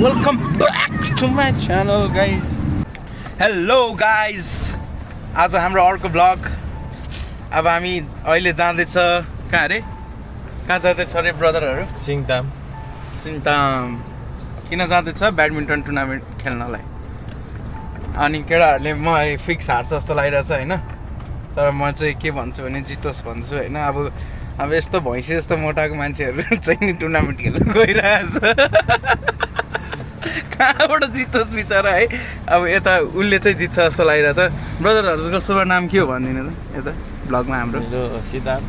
Welcome back to my channel guys. Hello guys. आज हाम्रो अर्को ब्लग. अब हामी अहिले जाँदैछ कहाँ रे? कहाँ जाँदैछ रे ब्रदरहरु? सिङताम. किन जाँदैछ? ब्याडमिन्टन टुर्नामेन्ट खेल्नलाई. अनि केटाहरुले म फिक्स हार्छ जस्तो लागिरहेछ हैन. तर म चाहिँ के भन्छु भने जितोस् भन्छु हैन. अब यस्तो भैँसी जस्तो मोटाको मान्छेहरु चाहिँ नि टुर्नामेन्ट खेल्न गइरहेछ. कहाँबाट जितोस् बिचरा है. अब यता उले चाहिँ जित्छ जस्तो लागिरहेछ. ब्रदरहरुको शुभ नाम के हो भन्दिनु त यता ब्लगमा हाम्रो? सिद्धार्थ.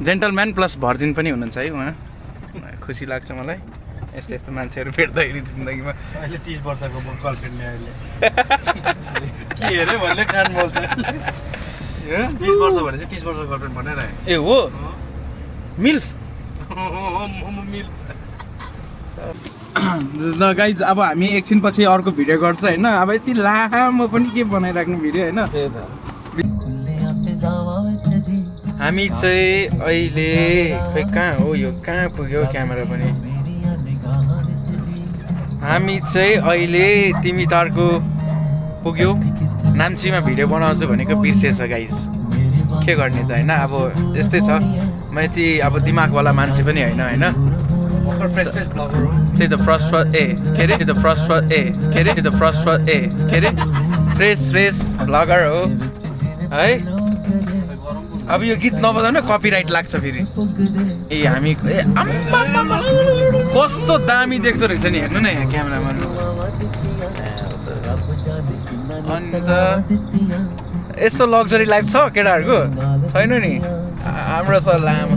जेन्टलम्यान प्लस भर्जिन पनि हुनुहुन्छ है उहाँ. खुसी लाग्छ मलाई यस्तो यस्तो मान्छेहरु भेट्दाखेरि जिन्दगीमा. अहिले 30 वर्षको म गर्लफ्रेन्ड ल्याएले. के हेरे भन्ने कान बोल्छ. 30 वर्ष भनेपछि 30 वर्षको गर्लफ्रेन्ड भनिरहेको. ए हो मिल्फ. ल गाइज अब हामी एकछिनपछि अर्को भिडियो गर्छ हैन. अब यति लामो पनि के बनाइराख्नु भिडियो हैन. हामी चाहिँ अहिले खै कहाँ हो यो, कहाँ पुग्यो क्यामेरा पनि. हामी चाहिँ अहिले तिमी तारको पुग्यो. नाम्चीमा भिडियो बनाउँछु भनेको बिर्सेछ गाइज. के गर्ने त हैन. अब यस्तै छ. म यति अब दिमागवाला मान्छे पनि हैन हैन. त्यही त फर्स्ट फ्रेस भ्लगर हो है. अब यो गीत नबजाउन कपिराइट लाग्छ फेरि. ए हामी कस्तो दामी देख्दो रहेछ नि. हेर्नु न यहाँ क्यामेरामा. अन्त यस्तो लग्जरी लाइफ छ केटाहरूको छैन नि. हाम्रो छ लामो.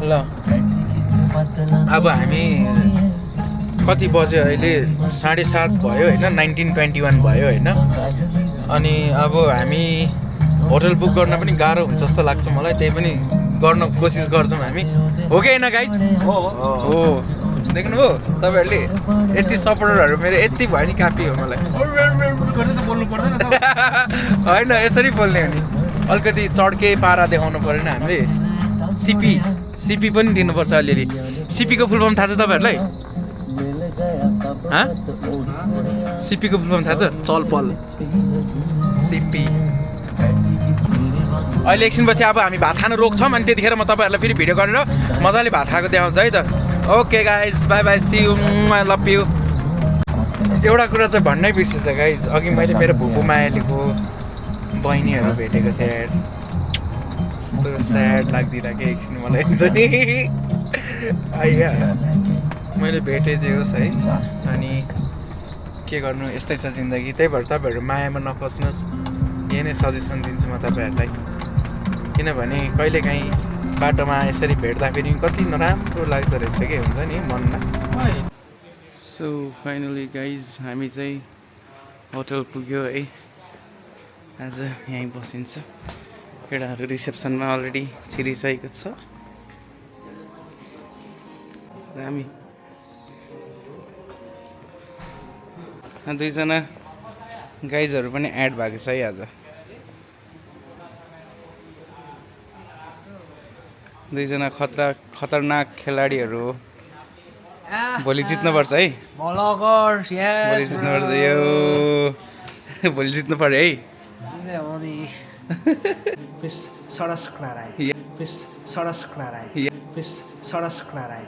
ल अब हामी कति बज्यो अहिले? 7:30 भयो होइन. 19:21 भयो होइन. अनि अब हामी होटल बुक गर्न पनि गाह्रो हुन्छ जस्तो लाग्छ मलाई. त्यही पनि गर्न कोसिस गर्छौँ हामी. हो कि होइन गाइज? हो देख्नुभयो तपाईँहरूले? यति सपोर्टरहरू मेरो यति भयो नि काफी हो मलाई. होइन यसरी बोल्ने हो नि. अलिकति चड्के पारा देखाउनु परेन हामीले. सिपी पनि दिनुपर्छ अलिअलि. सिपीको फुल फर्म थाहा छ तपाईँहरूलाई? सिपीको फुल फर्म थाहा छ? चलपल सिपी. अहिले एकछिनपछि अब हामी भात खान रोक्छौँ. अनि त्यतिखेर म तपाईँहरूलाई फेरि भिडियो गरेर मजाले भात खाएको देखाउँछु है त. Okay guys bye bye see you. I love you. एउटा कुरा त भन्नै बिर्सेछ गाइज. अघि मैले मेरो भुपू मायालीको बहिनीहरू भेटेको थिएँ. यस्तो स्याड लाग्दिरहेको एकछिन मलाई हुन्छ नि. आइया मैले भेटेँ जे होस् है. अनि के गर्नु यस्तै छ जिन्दगी. त्यही भएर तपाईँहरू मायामा नफस्नुहोस्. यही नै सजेसन दिन्छु म तपाईँहरूलाई. किनभने कहिलेकाहीँ बाटोमा यसरी भेट्दाखेरि कति नराम्रो लाग्दो रहेछ कि हुन्छ नि मनमा. सो फाइनली गाइज हामी चाहिँ होटल पुग्यो है. आज यहीँ बसिन्छ. केटाहरू रिसेप्सनमा अलरेडी छिरिसकेको छ. हामी दुईजना गाइजहरू पनि एड भएको छ है आज. दुईजना खतरनाक खेलाडीहरू हो. भोलि जित्नुपर्छ है. भोलि जित्नुपर्छ यो. भोलि जित्नु पर्यो है.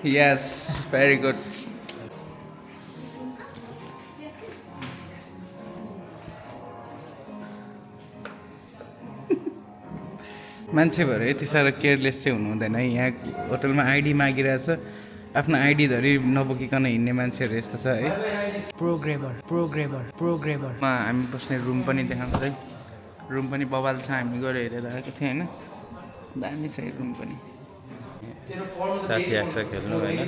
यस भेरी गुड. मान्छे भएर यति साह्रो केयरलेस चाहिँ हुनु हुँदैन है. यहाँ होटलमा आइडी मागिरहेछ. आफ्नो आइडी धरि नबोकिकन हिँड्ने मान्छेहरू यस्तो छ है. प्रोग्रामरमा हामी बस्ने रुम पनि देखाउँछ है. रुम पनि बवाल छ. हामी गएर हेरेर आएको थियौँ होइन. दामी छ रुम पनि. साथी आएको छ खेल्नु होइन.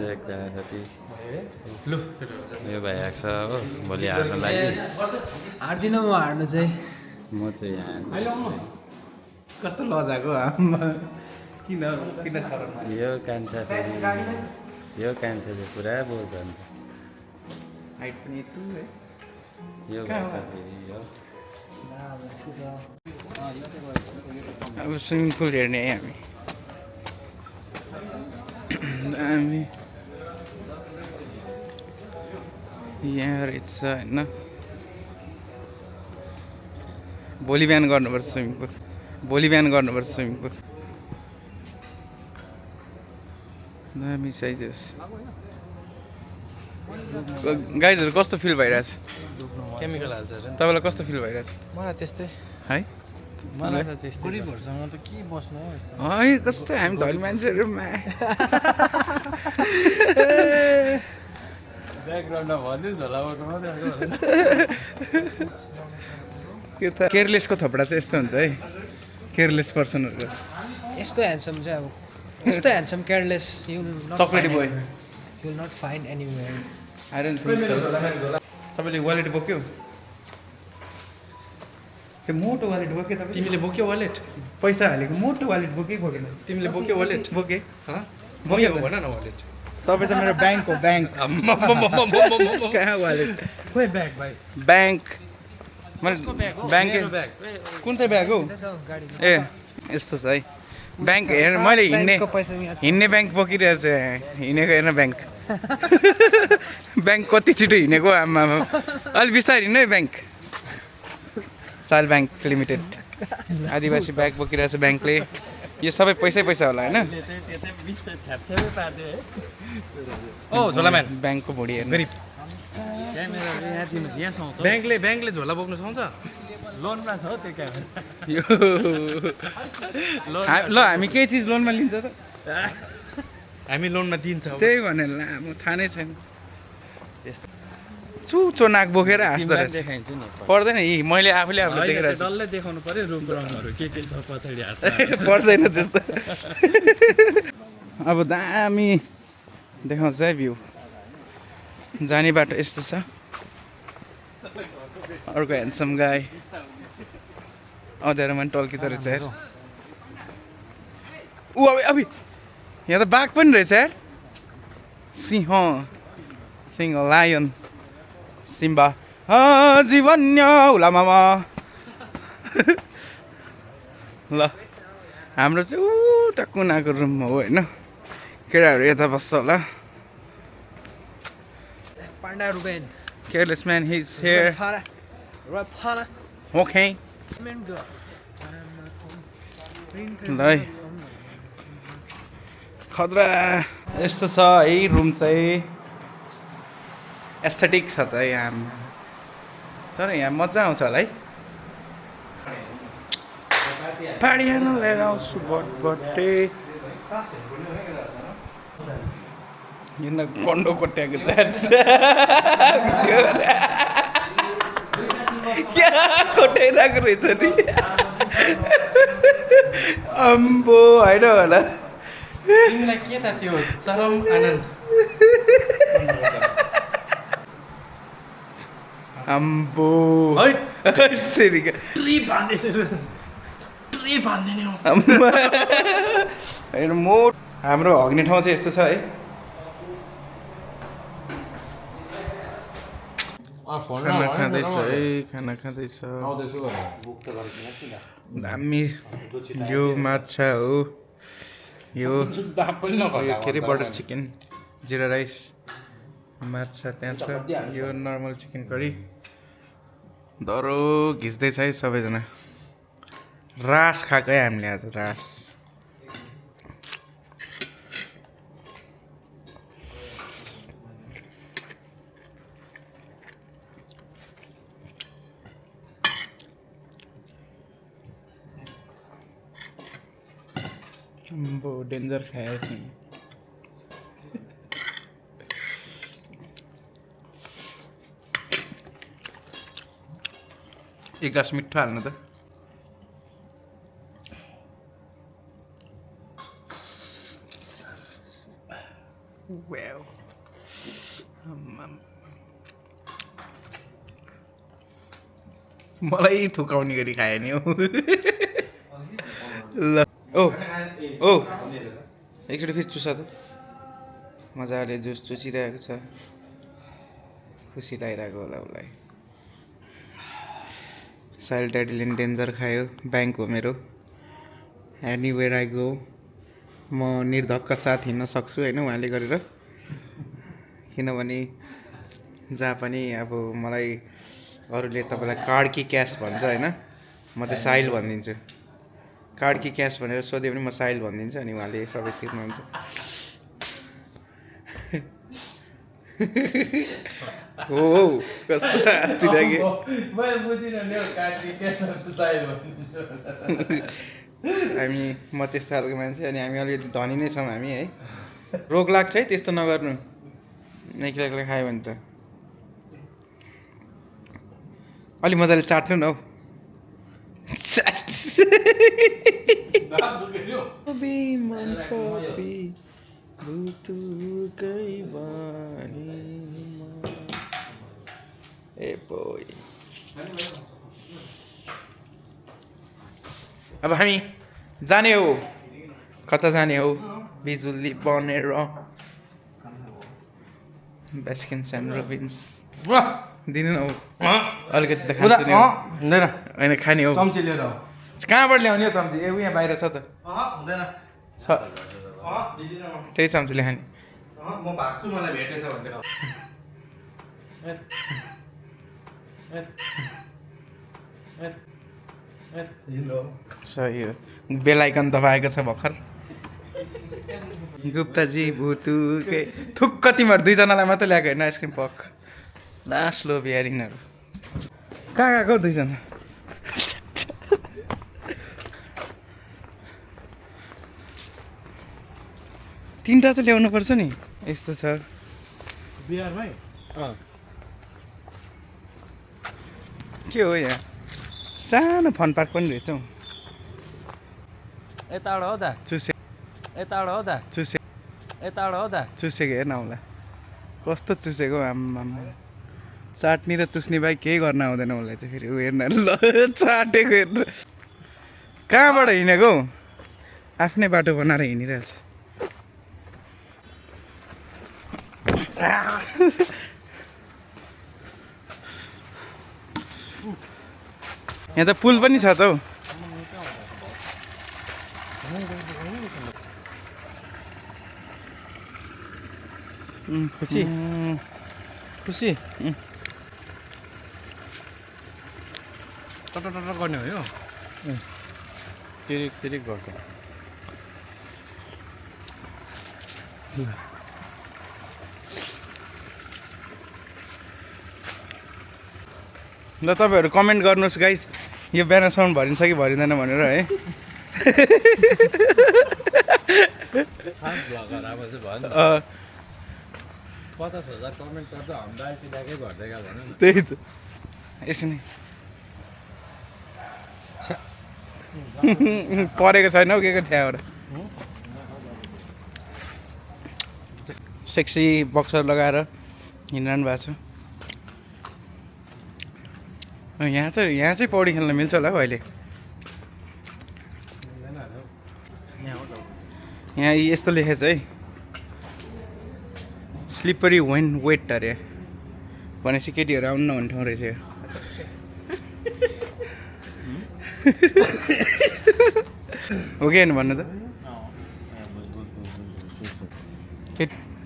एकजना साथी यो भाइ आएको छ हो. भोलि हार्नु लागि. हार्दिनँ म हार्नु चाहिँ. म चाहिँ यहाँ कस्तो लजाको किन सरम. यो कान्छा फेरि यो कान्छा चाहिँ पुरा बोल्छ नि. हाइट पनि यत्रो है. यो कान्छा फेरि यो अब स्विमिङ पुल हेर्ने है हामी. दामी यहाँ रहेछ होइन भोलि बिहान गर्नुपर्छ स्विमिङ पुल दामी साइजेस गाइजहरू कस्तो फिल भइरहेछ केमिकल हाल्छ अरे तपाईँलाई कस्तो फिल भइरहेछ मलाई त्यस्तै है मलाई त त्यस्तै गरिबहरूसँग त के बस्नु हो यस्तो है कस्तो हामी धनी मान्छेहरूमा ब्याकग्राउन्डमा भन्दै झोलाबाट मात्रै आएको होला त्यो त केयरलेसको थोपडा चाहिँ यस्तो हुन्छ है केयरलेस पर्सनहरूको यस्तो ह्यान्डसम चाहिँ अब यस्तो handsome careless you chocolatey boy will not find anywhere I don't think so तपाईँले वालेट बोक्यो त्यो मोटो वालेट बोक्यो तपाईँ तिमीले बोक्यो वालेट पैसा हालेको मोटो वालेट बोकेँ बोकेन तिमीले बोक्यो वालेट बोकेँ बोक्यो भन न वालेट तपाईँ त मेरो ब्याङ्क हो ब्याङ्क कहाँ वालेट खोइ ब्याग भाइ ब्याङ्क मैले ब्याङ्क ब्याग कुन चाहिँ ब्याग हो गाडीमा ए यस्तो छ है ब्याङ्क हेर मैले पैसा हिँड्ने ब्याङ्क बोकिरहेको छु हिँडेको हेर्न ब्याङ्क ब्याङ्क कति छिटो हिँडेको आमा अलिक बिस्तारै हिँड्नु है ब्याङ्क साल ब्याङ्क लिमिटेड आदिवासी ब्याग बोकिरहेको छ ब्याङ्कले यो सबै पैसा होला होइन ओ झोलाम्यान ब्याङ्कको भुँडी हेर्नु गरिब ब्याङ्कले झोला बोक्नु सक्छ लोनमा छ त्यो क्यामेरा यो ल हामी केही चिज लोनमा लिन्छ त हामी लोनमा दिन्छ त्यही भनेर लामो थाहा नै छैन चुचो नाक बोकेर हाँस्दो रहेछ देखाइन्छु नि पर्दैन यी मैले आफूले देखेर डल्लै देखाउनु पर्यो रुम रङहरू के छ पछाडि हात पर्दैन त्यस्तो अब दामी देखाउँछ है भ्यू जाने बाटो यस्तो छ अर्को ह्यान्डसम गाई अँध्यारोमा पनि टल्किँदो रहेछ यार ऊ अब यहाँ त बाघ पनि रहेछ यार सिंह लायन सिम्बा जीवन्य उलामामा ल हाम्रो चाहिँ उता कुनाको रुम हो होइन केटाहरू यता बस्छ होला panda Reuben careless man his here okay ल है खतरा यस्तो छ है रुम चाहिँ एस्थेटिक छ त यहाँ तर यहाँ मजा आउँछ होला है पार्टी खान लिएर आउँछु बटबटे यहाँ गन्डो कोट्याएको छ क्या कोट्याइरहेको रहेछ नि अम्बो होइन होला तिमीलाई के त त्यो चरम आनन्द अम्बो ट्रिप हान्दिने हो होइन मोट हाम्रो हग्ने ठाउँ चाहिँ यस्तो छ है खाना खाँदैछ है खाना खाँदैछ दामी यो माछा हो यो के अरे बटर चिकन जिरा राइस माछा त्यहाँ छ यो नर्मल चिकन करी दह्रो घिच्दैछ है सबैजना रास खाएको है हामीले आज रास अम्बो डेन्जर खायो एक ग्लास मिठो हाल्नु त मलाई थुकाउने गरी खायो नि हौ ल ओ एकचोटि फेरि चुसा त मजाले जुस चुसिरहेको छ खुसी लागिरहेको होला उसलाई साइल ड्याडीले डेन्जर खायो ब्याङ्क हो मेरो एनीवेयर आई गो म निर्धक्क साथ हिँड्न सक्छु होइन उहाँले गरेर, किनभने जहाँ पनि अब मलाई अरूले तपाईँलाई कार्ड कि क्यास भन्छ होइन, म चाहिँ साहिल भनिदिन्छु। कार्ड कि क्यास भनेर सोध्यो भने म साहिल भनिदिन्छु, अनि उहाँले सबै तिर्नुहुन्छ। हो कस्तो अस्ति हामी म त्यस्तो खालको मान्छे, अनि हामी अलिकति धनी नै छौँ हामी है। रोग लाग्छ है त्यस्तो नगर्नु, एक्लै एक्लै खायो भने त। अलि मजाले चाट्नु न हौ। ए बोय, अब हामी जाने हो। कता जाने हो? बिजुली बनेर बेस्किन एन्ड रोबिन्स दिनु न हौ अलिकति त खान्छु नि। हुँदैन होइन खाने हो। चम्ची लिएर आऊ। कहाँबाट ल्याउने हो चम्ची? ए यहाँ बाहिर छ त। हुँदैन छ त्यही चम्चीले खाने। म भाग्छु, मलाई भेटेछ भने सही हो। बेलायकन दबाएको छ भर्खर। गुप्ताजी भुतु के थुक्क तिमीहरू दुईजनालाई मात्रै ल्याएको होइन आइसक्रिम पक। लास्ट लो बिहारिनहरू कहाँ गएको दुईजना? तिनवटा त ल्याउनु पर्छ नि, यस्तो छ बिहारमै। के हो यहाँ? सानो फन पार्क पनि रहेछ हौ। यताबाट हो दा, चुसे यताबाट हो दा, चुसे यताबाट हो दा। चुसेको हेर्न आउला कस्तो चुसेको आम्मामा। चाट्नी र चुस्नी बाहेक केही गर्न आउँदैन उसलाई चाहिँ। फेरि ऊ हेर्न ल चाटेको हेर्नु। कहाँबाट हिँडेको? आफ्नै बाटो बनाएर हिँडिरहेछ। यहाँ त पुल पनि छ त हौ। खुसी खुसी टट टट गर्ने हो यो। तिरिक तिरिक गर्छ। ल तपाईँहरू कमेन्ट गर्नुहोस् गाइस, यो बिहानसम्म भरिन्छ कि भरिँदैन भनेर है। 50,000 कमेन्ट गर्दा हाम्रो आइपिदाकै भर्दै गयो भनौँ न। त्यही त यसो नै परेको छैन हौ के को ठ्याएर। सेक्सी बक्सर लगाएर हिँडिरहनु भएको छ। यहाँ चाहिँ पौडी खेल्न मिल्छ होला हौ अहिले। यहाँ यस्तो लेखेछ है, स्लिपरी वेन वेट अरे। भनेपछि केटीहरू आउनु नहुने ठाउँ रहेछ यो। हो कि होइन भन्नु त?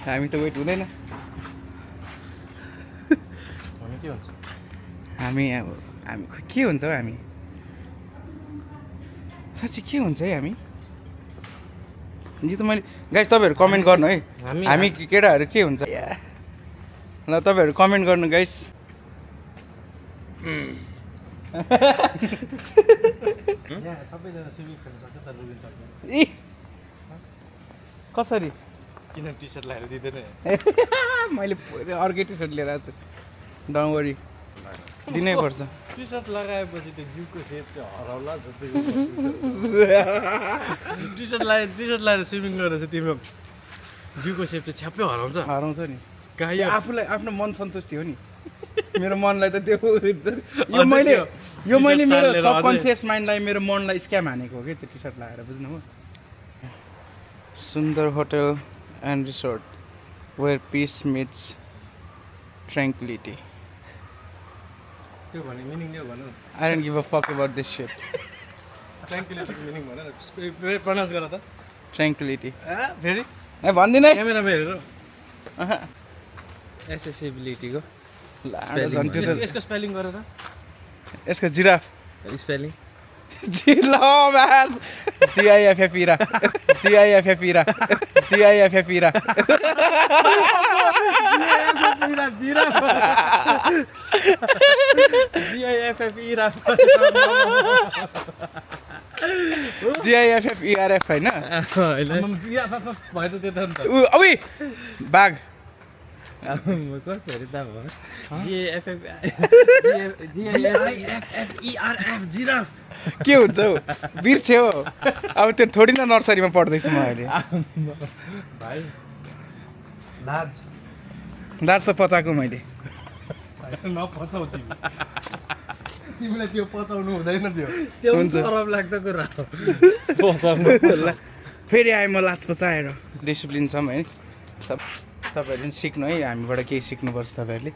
हामी त वेट हुँदैन। के हुन्छ? हामी खै के हुन्छ हौ हामी? साँच्ची के हुन्छ है हामी? यो त मैले गाइस तपाईँहरू कमेन्ट गर्नु है, हामी केटाहरू के हुन्छ? ल तपाईँहरू कमेन्ट गर्नु गाइस। सबैजना स्विमिङ खेल्न सक्छ तर रुबिन सक्दैन। ए कसरी? किन टी सर्ट लगाएर दिँदैन? मैले अर्कै टी सर्ट लिएर आएको छु। डोन्ट वरी, दिनै पर्छ। टी सर्ट लगाएपछि त्यो जिउको सेप चाहिँ हराउला जस्तै। टी सर्ट लगाएर स्विमिङ गरेर चाहिँ तिम्रो जिउको सेप चाहिँ छ्याप्पै हराउँछ नि। कहाँ यो आफूलाई आफ्नो मन सन्तुष्टि हो नि। मेरो मनलाई त त्यो यो मैले मेरो सबकन्सियस माइन्डलाई, मेरो मनलाई स्क्याम हानेको हो कि त्यो टी सर्ट लगाएर, बुझ्नु हो? सुन्दर hotel and resort where peace meets tranquility. त्यो भने मिनिङ दियो भन न। I don't give a fuck about this shit. ट्र्याङ्क्विलिटीको मिनिङ भन न, प्रनाउन्स गर त। ट्र्याङ्क्युलिटी फेरि ए भन्दिनँ है क्यामेरामा हेरेर एसेसिबिलिटीको लाडो झन् त्यो त यसको स्पेलिङ गरेर यसको जिराफ स्पेलिङ जिलामास जिआइएफएफ इरा जिआइएफएफ इरा जिआइएफएफ इरा जिआइएफएफ इरा जिआइएफएफ इआरएफ होइन भयो त त्यो त नि त ऊ औ बाघ कस्तो हेरि त भयो जिआइएफएफ जिराफ के हुन्छ हौ बिर्स्यो हौ अब त्यो थोरै न नर्सरीमा पढ्दैछु म अहिले भाइ लाज दाज त पचाएको मैले नपचाउ तिमीलाई त्यो पचाउनु हुँदैन त्यो हुन्छ। खराब लाग्दो कुरा ल फेरि आएँ म लाज पचाएर डिसिप्लिन छौँ है तपाईँहरूले पनि सिक्नु है हामीबाट केही सिक्नुपर्छ तपाईँहरूले